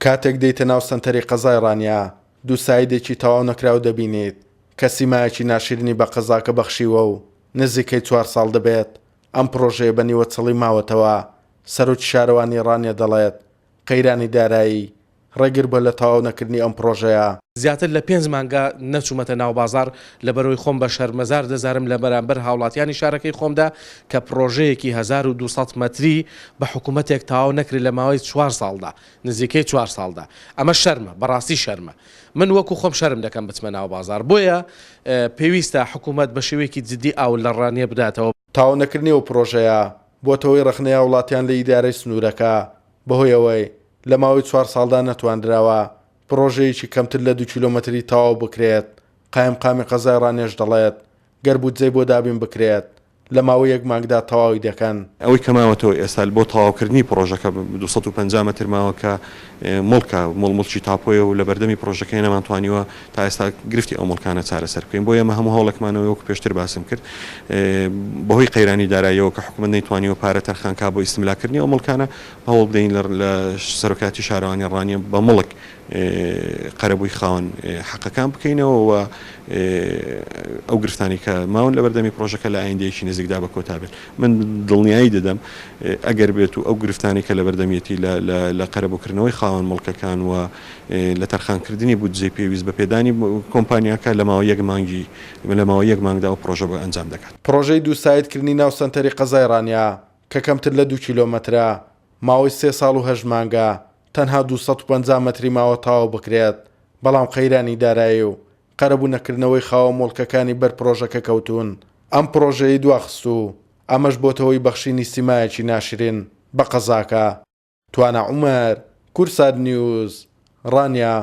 کاتێک دێیتە ناو سەنتەری قەزای ڕانیە، دووسایدێکی تەواو نەکراو دەبینیت کە سیمایەکی ناشرینی بە قەزاکە بەخشیوە و نزیکەی چوار ساڵ دەبێت ئەم پڕۆژەیە بە نیوەچڵی ماوەتەوە، سەرۆکی شارەوانی ڕانیە دەڵێت، قەیرانی دارایی ڕێگر بووە لە تەواو نەکردنی ئەم پڕۆژەیە. زیاتر لە پێنج مانگە نەچوومەتە ناو بازاڕ، لەبەرئەوەی خۆم بە شەرمەزار دەزانم لە بەرامبەر هاوڵاتیانی شارەکەی خۆمدا کە پڕۆژەیەکی 1200 مەتری بە حکومەتێک تەواو نەکرێت لە ماوەی چوار ساڵدا، نزیکەی چوار ساڵدا. ئەمە شەرمە، بەڕاستی شەرمە. من وەکو خۆم شەرم دەکەم بچمە ناو بازاڕ. بۆیە پێویستە حکومەت بە شێوەیەکی جدی ئاو لە ڕانیە بداتەوە. تەواو نەکردنی ئەو پڕۆژەیە بۆتە هۆی ڕەخنەی هاوڵاتیان لە ئیدارەی سنوورەکە، بەهۆی ئەوەی لە ماوەی چوار ساڵدا نەتوانراوە پڕۆژەیەکی کەمتر لە دوو کیلۆمەتری تەواو بکرێت، قایمقامی قەزای ڕانیەش دەڵێت، گەر بودجەی بۆ دابین بکرێت لە ماوەی یەک مانگدا تەواوی دەکەن. ئەوەی کە ماوەتەوە ئێستا بۆ تەواوکردنی پڕۆژەکە 250 مەتر ماوە کە موڵکە، موڵ موڵکی تاپۆیە و لەبەردەمی پڕۆژەکەی نەمانتوانیوە تا ئێستا گرفتی ئەو موڵکانە چارەسەر بکەین، بۆیە ئێمە هەموو هەوڵێکمان ئەوەیە وەکو پێشتر باسم کرد بەهۆی قەیرانی داراییەوە کە حکومەت نەیتوانیوە پارە تەرخان کا بۆ ئیستملاککردنی ئەو موڵکانە هەوڵ بدەین لە سەرۆکایەتی شارەوانی ڕانیە بە موڵک قەرەبووی خاوەن حەقەکان بکەینەوە و ئەو گرفتانەی کە ماون لەبەردەمی پڕۆژەکە لە ئایندەیەکی نزیکدا بە کۆتا بێت. من دڵنیایی دەدەم ئەگەر بێت و ئەو گرفتانەی کە لەبەردەمیەتی لە قەرەبووکردنەوەی خاوەن موڵکەکان و لە تەرخانکردنی بودجەی پێویست بە پێدانی کۆمپانیاکە لە ماوەی یەک مانگی لە ماوەی یەک مانگدا ئەو پڕۆژە بە ئەنجام دەگات. پڕۆژەی دووساید کردنی ناو سەنتەری قەزای ڕانیە کە کەمتر لە دوو کیلۆمەترە، ماوەی سێ ساڵ و هەشت مانگە تەنها 250 مەتری ماوە تەواو بکرێت، بەڵام قەیرانی دارایی و قەرەبوو نەکردنەوەی خاوەن موڵکەکانی بەر پڕۆژەکە کەوتوون، ئەم پڕۆژەیەی دواخست و ئەمەش بۆتە هۆی بەخشینی سیمایەکی ناشرین بە قەزاکە. توانا عومەر، کوردسات نیوز، ڕانیە.